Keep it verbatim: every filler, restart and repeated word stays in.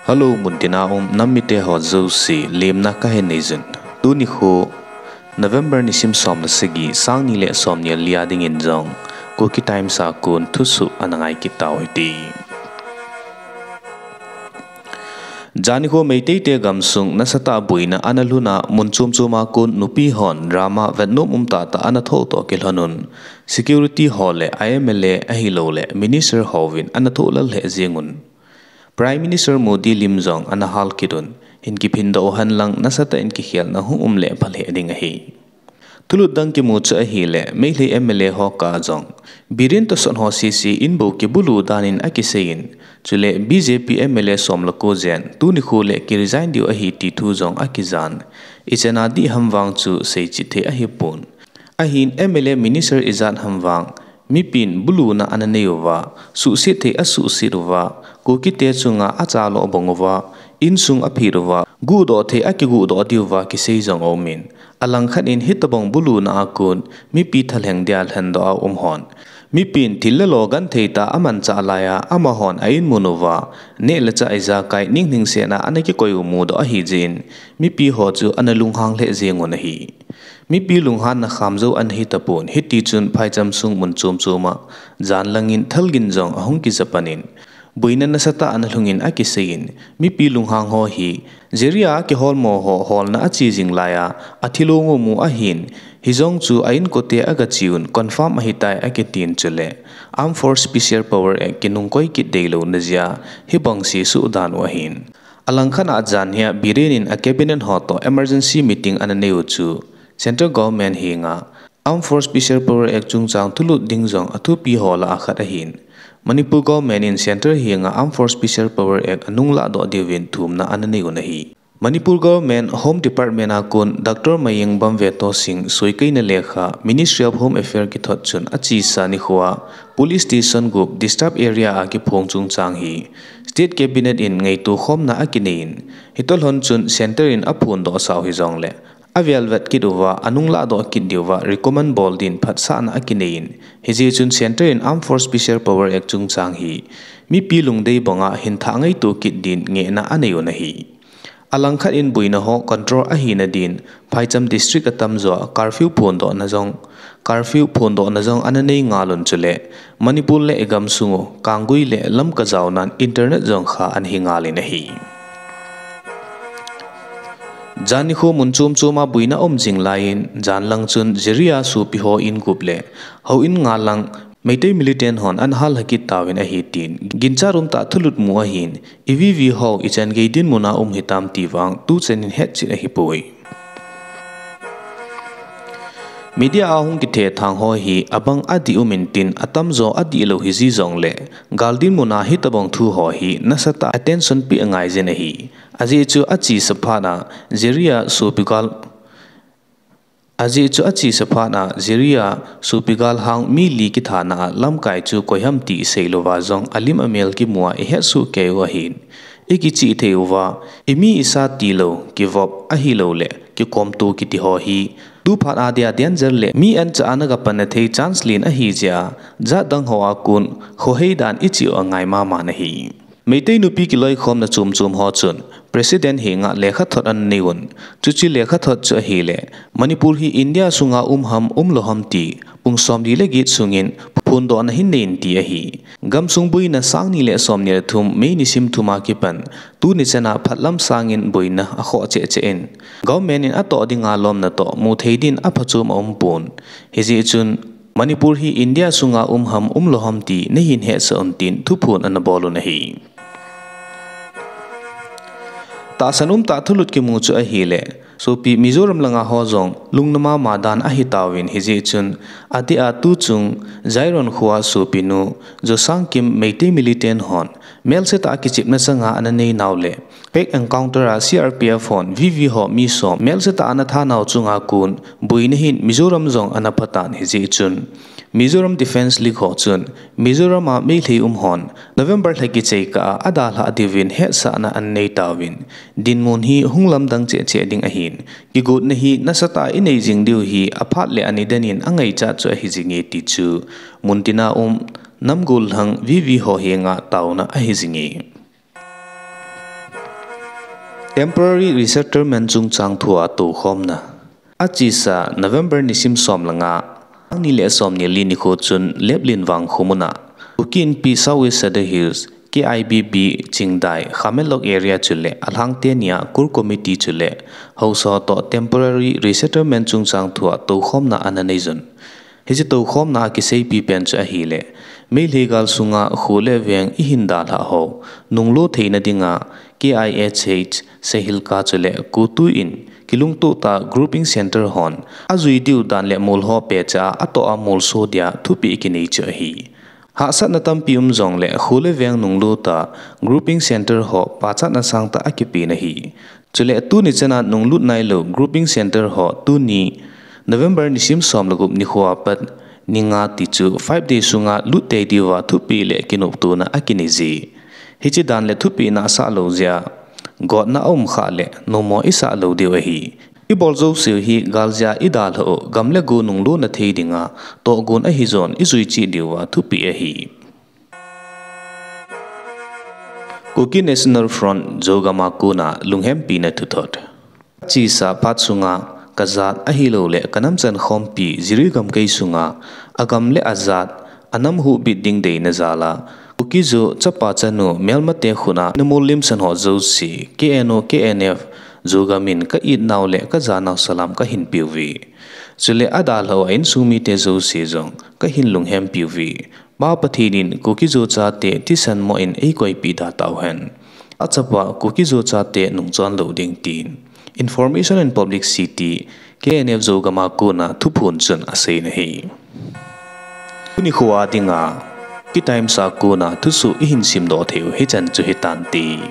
Hello, muntina um nam mite ho jouse, lemna kahin nei jin. Tuni khu November nisim som le sagi, sang ni le som ni le li a dingin jong Kuki Times a kon thusoh ana ngai kit tau hite. Jani khu Meitei te gamsung nasatah a boina ana lhun a, mun chom chom a kon nupi hon drama vetnom um tah tah ana thoh toh kilhon un, security ho le M L A ahilouleh minister hovin ana thoh lal lheh jeng un. Prime Minister Modi lim jong ana hal kit un, hin kiphin doh u hen lang nasatah in kikhelna hung um le pha lheh ding ahi. Thulut dang kimu chu ahile, Meitei M L A ho kah a jong Biren toh sot ho sese in bou kibulu dan in akisei in, chule B J P M L A som le ko jen tuni khu le kiresign diu ahi ti thu jong akijan. Ichan a dih ham vang chu seichet thei ahipon. Ahin M L A minister ijat ham vang, mipin buluna ana nei uva, suhset thei asuhset uva, Kukite chunga achalo bong uva, insung aphet uva, guhdoh thei akiguhdoh diuva kisei jong aumin, alangkhat in hitobang buluna a kon, mipi thalheng dia lhendoh a um hon, mipin thil le lo genthei tah a amanchah laiya, amahon a in mun uva, neh le chah ijakai ning hingsetna ana kikoi u mudoh ahijeh in, mipi ho chu ana lunghang lheh jeng un ahi. Mipi lunghanna kham jou ana hitapon, hitichun phaicham sung mun chom chom a, jan langin thalgin jong ahung kija panin, boina nasatah ana lhungin akisei in, mipi lunghang ho hi, Zaire a kiholmo ho holna ache jing laiya, athilong u mu ahin, hijong chu a inkote agache un confirm ahitai akitin chule, Armed Force Special Power Act kinungkoi kit deilouna jeh a, hibang sesuh dan u ahin. Alangkhat a jan hia Biren in a cabinet ho toh emergency meeting ana nei u chu, Central Government henga Armed Force Special Power Act chungchang thulut ding jong athupi ho lah a khat ahin. Manipur Government in Central henga Armed Force Special Power Act anung lahdoh diuvin thumna ana nei u ahi. Manipur Government Home Department a kon Doctor Mayengbam Vetosing soikeina lekha Ministry of Home Affairs kithot chun achesa nikho a Police Station gup Disturbed Area a kiphong chungchang hi State Cabinet in ngaito khomna akinei in, hitoh lhon chun Centre in aphondoh sau hijongle, avelvet kit uva, anung lahdoh kit diuva recommend bol din phatsahna akinei in, hijeh chun Centre in Armed Force Special Power Act chungchang hi mipi lungdei banga hin thah ngaito kit din ngehna anei u ahi. Alangkhat in boina ho control ahina din, phaicham district atamjo a curfew phondohna jong, curfew phondohna jong ana nei ngal un chule, Manipur le igamsung u, Kanggui le Lamka jaonan internet jong kha ana hi ngal in ahi. Jan nikho mun chom chom a boina um jing laiyin, jan lang chun Zaire a sopi ho in gup le houin nga lang Meitei militant hon ana hallha kit tauvin ahi tin, ginchat umtah thulut mu ahin, ivivi ho ichan gei dinmun a um hitam ti vang tuchan in hetchet ahipoi. Media a hung kithethang ho hi abang adih um intin, atamjo adihlou hiji jongle, gal dinmun a hitobang thu ho hi nasatah a attention peh angaijin ahi. Ajeh chu achesa phat a Zaire a sopi gal Ajeh chu achesa phat a Zaire a sopi galhang mi li kithana a lamkai chu koiham ti iseilouva jong alim amel kimu a ihetsoh kei u ahin. Ikichihthei uva, imi isa tilou, kivop ahilouleh kikomto kiti ho hi, tuphat a dia danger le mi ancha a nagapanna thei chance len ahijeh a, jatdang ho a kon khohei dan ichih u angai mama ahi. Meitei nupi kiloikhomna chom chom ho chun President henga lekhathot ana nei un. Chuche lekhathot chu ahile, Manipur hi India sunga um ham umlou ham ti pung somli le get sungin phondohna hin nei in ti ahi. Gamsung boina sangni le somni le thum May nisim thum a kipan tuni chan a phatlam sangin boina akhoh cheh cheh in, government in atoh dinga lomna toh muthei din aphachom aumpon. Hijeh chun Manipur hi India sunga um ham umlou ham ti neihin hetsah un tin thuphon ana bol un ahi. Tahsan umtah thulut kimu chu ahile, sopi Mizoram langa ho jong lungna mama dan ahitauvin hijeh chun, adeh a tuchung Jairon khoa sopinu Josangkim Meitei militant hon melsetah a kichepna changa ana neinau le, Pack encounter a C R P F hon V V ho mi som melsetah a ana thanau chunga kon boina hin Mizoram jong ana phatan hijeh chun, Mizoram Defence League ho chun Mizoram a Meitei um hon November lha kichai kah a adalhah diuvin hetsahna ana neitauvin, dinmun hi hung lamdang cheh cheh ding ahin, kigotna hi nasatah a inei jing diu hi aphat le anidan in angaichat chu ahi jinge ti chu muntina um nam gollhang V V ho henga taona ahi jinge. Temporary Resettlement chungchang thua toukhomna. Achesa November nisim som le nga, sangni le somni le li nikho chun Leplin vangkho muna Kuki Inpi South West Sadar Hills, K I B B, Chingdai, Khamelok area chule alhangte nia Core Committee chule haosa toh Temporary Resettlement chungchang thua toukhomna ana neiyun. Hiche toukhomna a kiseipi pen chu ahile, Meitei gal sunga kho le veng ihin dalhah ho nunglut theina dinga K I H H, Sahilka chule CoTU in kilungtoh tah Grouping Centre hon ajui diu dan le mol ho pecha a atoh a molso dia thupeh kinei chu ahi. Hahsatna tampi um jongle kho le veng nunglut tah Grouping Centre ho pachatna sangtah akipeh ahi. Chule tuni chana nunglut nailou Grouping Centre ho tuni November nisim som le gup nikhoa pat ni nga tichu five days sunga lut tei diuva thupeh le kinoptona akinei jeh. Hiche dan le thupeh nahsah lou jeh a gotna aum khah le nomo isah lou diu ahi. Ibol jouseu hi gal jeh a idalhah u gam le go nunglutna thei dinga tohgon ahijon ijui cheh diuva thupeh ahi. Kuki National Front Zogam a kona lunghempina thuthot. Achesa phat sunga kajat ahilouleh kanamchan khompi Jiribam kei sunga agam le ajat anam huhbit ding deina jal a Kuki-Zo chapa chanu melmate khut a namol limsan ho jouse K N O, K N F, Zogam in ka-itnau le kajanau salam kahin peuve. Chule adalhah u a insung mite jouse jong kahin lunghempiuve. Pa Pathen in Kuki-Zo chate thisan mo in eikoipeh da tauhen. Achapa Kuki-Zo chate nungchon lou ding tin Information and Publicity, K N F Zogam a kona thuphon chun asei ahi. Tuni khoa dinga Kuki Times a kona thusoh ihin simdoh theiu hichan chu hitante.